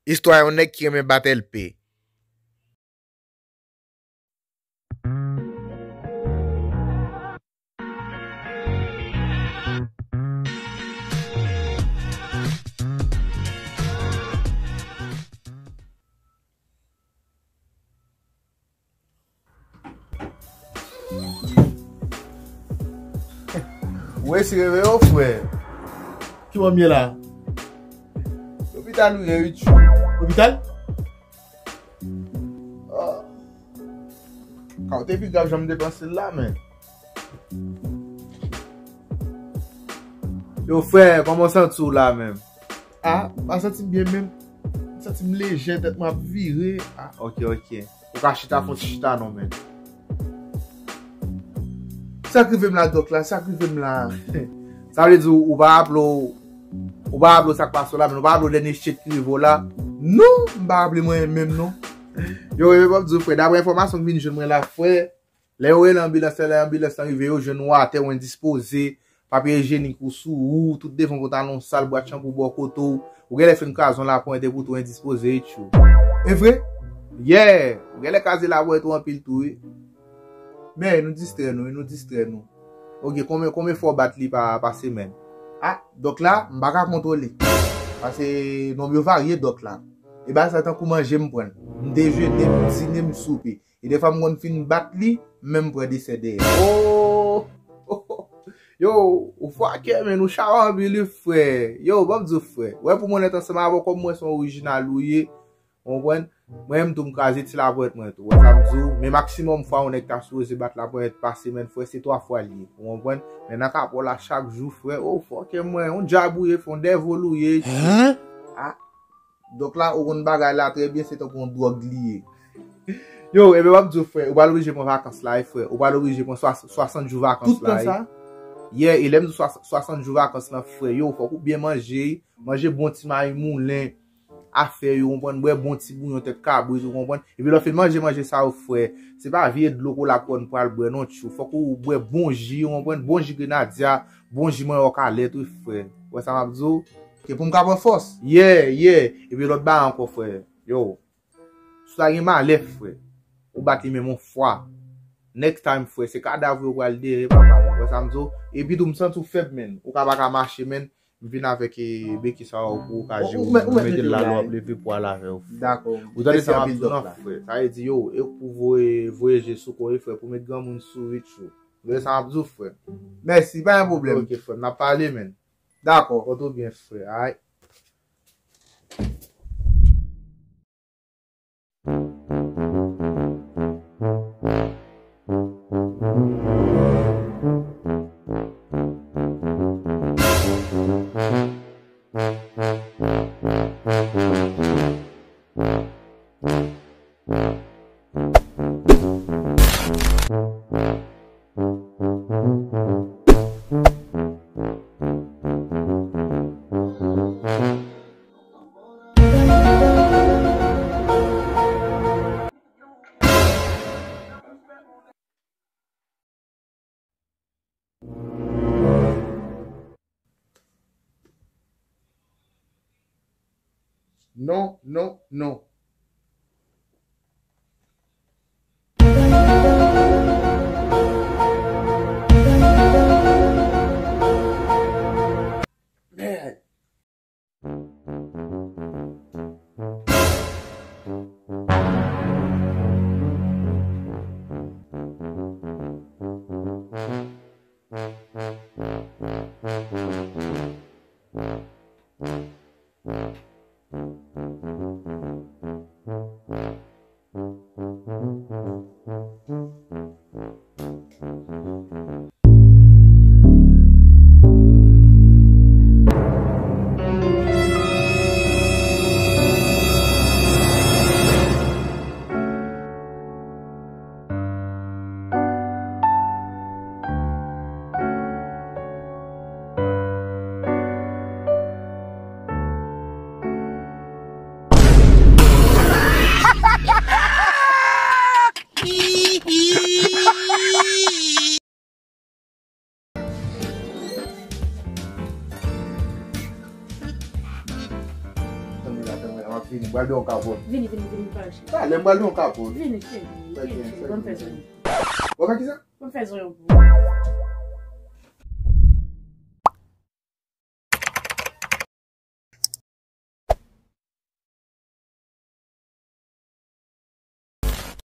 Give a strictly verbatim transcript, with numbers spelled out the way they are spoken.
Istwa yon nèg ki renmen bat L P. Ou resi reveye w, frè? Ki bò m ye la? Lopital ou ye, wi, tchou. Lopital? Ah. Ka w te pi grav jan m te panse l la, men. Yo, frè, kòman w santi w la menm? Ah, m pa santi m byen menm. M santi m lejè, tèt mwen ap vire. Ah, ok, ok. Ou ka chita, fè yon ti chita non, men. Sa k rive m la, dòk la, sa k rive m la. Sa vle di ou, ou pa raple w, ou pa raple w sa k pase w la, men ou pa raple w dènye shit ki rive w la. Non, m pa raple mwen menm non. Yo, e m ap di w, frè, daprè enfòmasyon k vin jwenn mwen la, frè, lè yo rele anbilans la, lè anbilans lan rive, yo jwenn ou atè, ou endispoze, papye ijyenik ou sou ou, tout devan pantalon sal, bwat chanpou bò kote w, ou genlè fin kraze yon laponyèt epi w tou endispoze, tchou. E vre? Yeah! Ou genlè kraze laponyèt ou anpil tou, wi. Men, nou distrè nou, wi, nou distrè nou. Ok, konbyen, konbyen fwa w bat li pa, pa semèn? Ah, dòk la, m pa ka kontwole. Paske nonb yo varye, dòk la. E bagay sa tankou manje m pran l. M dejene, m dine, m soupe. E defwa m konn fin bat li, m menm pran desè dèyè. Oh! Yo, ou fòkè, men ou chawa anpil wi, frè. Yo, ban m di w, frè. Wè pou m onèt ansanm avè w, kòm mwen se yon orijinal ou ye, ou konprann? Mwen menm tou m kraze ti laponyèt mwen tou. Wè sa m di w? Men maksimòm fwa yon nèg ta sipoze bat laponyèt pa semèn, frè, se twa fwa l ye. Ou konprann? Men nan ka pa w la chak jou, frè. Oh, fòkè mwen, yon dyab ou ye, frè, yon dèvòl ou ye. Hen? Ah, dòk la, ou konn bagay la trè byen, se tankou yon dwòg li ye. Yo, ebyen, w ap di w, frè, ou pral oblije pran vakans la, wi, frè. Ou pral oblije pran swa-, swasant jou vakans la, wi. Tout tan sa? Yeah, e lè m di w swa-, swasant jou vakans lan, frè, yo, fòk ou byen manje, wi. Manje bon ti mayi moulen, afè yo, konprann, bwè bon ti bouyon tèt kabrit, ou konprann. Epi lè w fin manje manje sa yo, frè, se pa vye dlo kola kòn pral bwè non, tchou. Fòk ou bwè bon ji, ou konprann, bon ji grenadya, bon ji manyòk alèt, wi, frè. Ou wè sa m ap di w? Ke pou m ka pran fòs. Yeah, yeah. Epi lòt bagay ankò, frè. Yo. Si w ta gen malè, frè, ou bat li menm yon fwa. Next time, frè, se kadav ou yo pral dere, papa. Ou wè sa m di w? Epi tou, m santi w fèb, menn. Ou ka pa ka mache, menn. M vin avèk, e, beki sa yo pou ou ka jere. Ou mete l la, lè w ap leve pwa l avè w, frè. Dakò. Ou tande sa m ap di w nan, frè? Sa vle di, yo, e pou voye, voye je sou kò, wi, frè, pou met granmoun sou ou, wi, tchou. Ou tande sa m ap di w, frè? Mèsi, pa gen pwoblèm. Ok, frè, n ap pale, menn. Dakò. Pòte w byen, frè. Ay. Non, non, non. Mèd. Bwal de yon kapòt. Vini, vini, vini, m pral cheri. Talè, m bwal de yon kapòt. Vini, cheri. Vini, cheri. Ban m fè zonyon. Wè pa ki sa? Ban m fè zonyon pou ou.